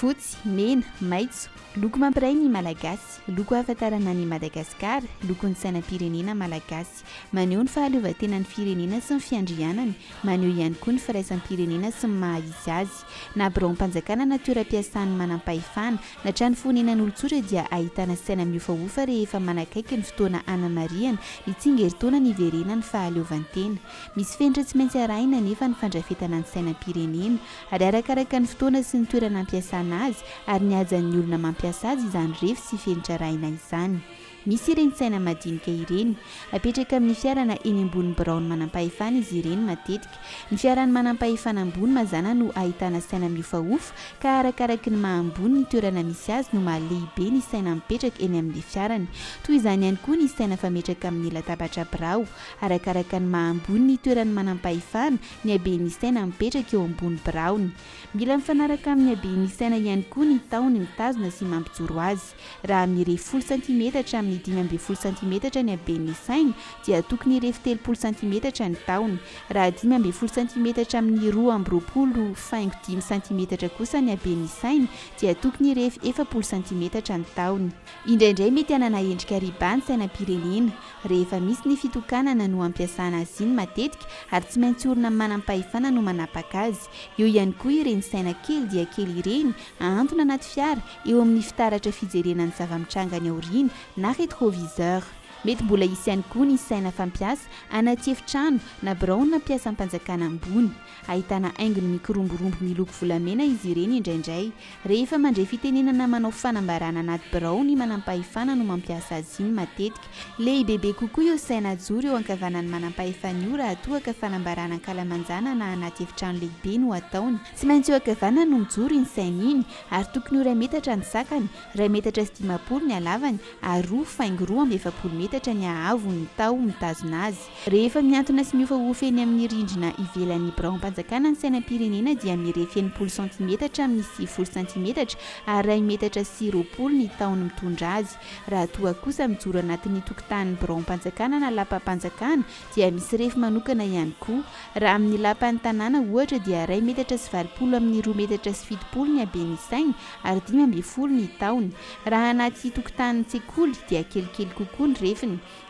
Fotsy, mena, maitso, loko mampiray ny Malagasy, loko ahafantarana an'i Madagasikara, lokon'ny sainam-pirenena malagasy. Maneho ny fahaleovantenan'ny firenena sy ny fiandrianany, maneho ihany koa ny firaisam-pirenena sy ny maha izy azy. Na biraom-panjakana na toeram-piasan'ny manampahefana, na trano fonenan'olon-tsotra dia ahitana saina mihofahofa rehefa manakaiky ny fotoana hanamarihana ny tsingerin-taona niverenan'ny fahaleovantena. Misy fenitra tsy maintsy arahina anefa ny fandrafetana ny sainam-pirenena, ary arakaraka ny fotoana sy ny toerana ampiasana azy ary ny hajan'ny olona mampiasa azy izany refy sy fenitra arahina izany. Misy ireny saina madinika ireny. Apetraka amin'ny fiara na eny ambonin'ny biraon'ny manampahefana izy ireny matetika. Ny fiaran'ny manampahefana ambony mazàna no ahitana saina mihofahofa, ka arakaraky ny maha ambony ny toerana misy azy no maha lehibe ny saina mipetraka eny amin'ny fiarany. Toy izany ihany koa ny saina fametraka amin'ny latabatra birao. Arakaraka ny maha ambony ny toeran'ny manampahefana ny haben'ny saina mipetraka eo ambony biraony. Mila mifanaraka amin'ny haben'ny saina ihany koa ny tahony mitazona sy mampijoro azy. Raha mirefy folo santimetatra amin'ny 15 santimetatra ny haben'ny saina dia tokony hirefy 30 santimetatra ny tahony. Raha 15 santimetatra amin'ny 22.5 santimetatra kosa ny haben'ny saina dia tokony hirefy 40 santimetatra ny tahony. Indraindray mety hanana endrika riba ny sainam-pirenena. Rehefa misy ny fitokanana no ampiasana azy iny matetika ary tsy maintsy olona manam-pahefana no manapaka azy. Eo ihany koa ireny saina kely dia kely ireny ahantona anaty fiara eo amin'ny fitaratra fijerena ny zava-mitranga any aoriana na rétroviseur. Mety mbola hisy ihany koa ny saina fampiasa anaty efitrano na biraona mpiasam-panjakana ambony. Ahitana haingony mikiromborombo miloko volamena izy ireny indraindray. Rehefa mandre fitenenana manao fanambarana anaty birao ny manampahefana no mampiasa azy iny matetika. Lehibebe kokoa io saina ajoro eo ankavanan'ny manampahefana io raha toa ka fanambarana ankalamanjana na anaty efitrano lehibe no ataony. Tsy maintsy eo ankavanany no mijoro iny saina iny ary tokony ho iray metatra ny sakany, iray metatra sy 50 ny halavany ary 2.42 metatra ny haavon'ny taho mitazona azy. Rehefa mihantona sy mihofahofa eny amin'ny rindrina ivelan'ny biraom-panjakana ny sainam-pirenena dia mirefy 60 santimetatra amin'ny 90 santimetatra ary iray metatra sy 20 ny tahony mitondra azy. Raha toa kosa mijoro anatin'ny tokotanin'ny biraom-panjakana na lapam-panjakana dia misy refy manokana ihany koa. Raha amin'ny lapan'ny tanàna ohatra dia iray metatra sy 80 amin'ny roa metatra sy 70 ny haben'ny saina ary 15 ny tahony. Raha anaty tokotanin-tsekoly dia kelikely kokoa ny refiny.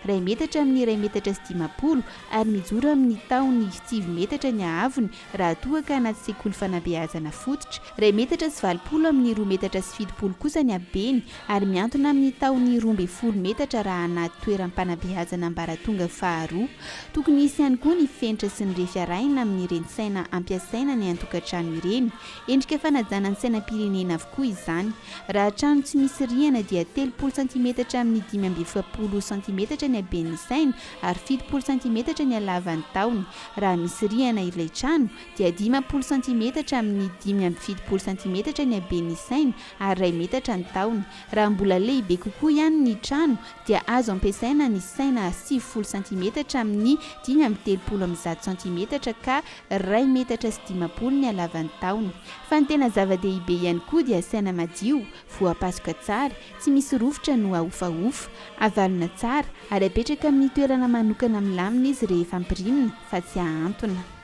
Iray metatra amin'ny iray metatra sy 50 ary mijoro amin'ny tahony sivy metatra ny haavony raha toa ka anaty sekoly fanabeazana fototra. Iray metatra sy 80 amin'ny roa metatra sy 70 kosa ny habeny ary mihantona amin'ny tahony 12 metatra raha anaty toeram-panabeazana ambaratonga faharoa. Tokony hisy ihany koa ny fenitra sy ny refy arahina amin'ireny saina ampiasaina any an-tokantrano ireny. Endrika fanajana ny sainam-pirenena avokoa izany. Raha trano tsy misy rihana dia 30 santimetatra amin'ny 45 santimetatra ny haben'ny saina ary 70 santimetatra ny halavan'ny tahony. Raha misy rihana ilay trano dia 50 santimetatra amin'ny 75 santimetatra ny haben'ny saina ary iray metatra ny tahony. Raha mbola lehibe kokoa ihany ny trano dia azo ampiasaina ny saina 90 santimetatra amin'ny 135 santimetatra ka iray metatra sy 50 ny halavan'ny tahony. Fa ny tena zava-dehibe ihany koa dia saina madio, voapasoka tsara, tsy misy rovitra no ahofahofa. Avalona tsara ary apetraka amin'ny toerana manokana milamina izy rehefa ampirimina fa tsy ahantona.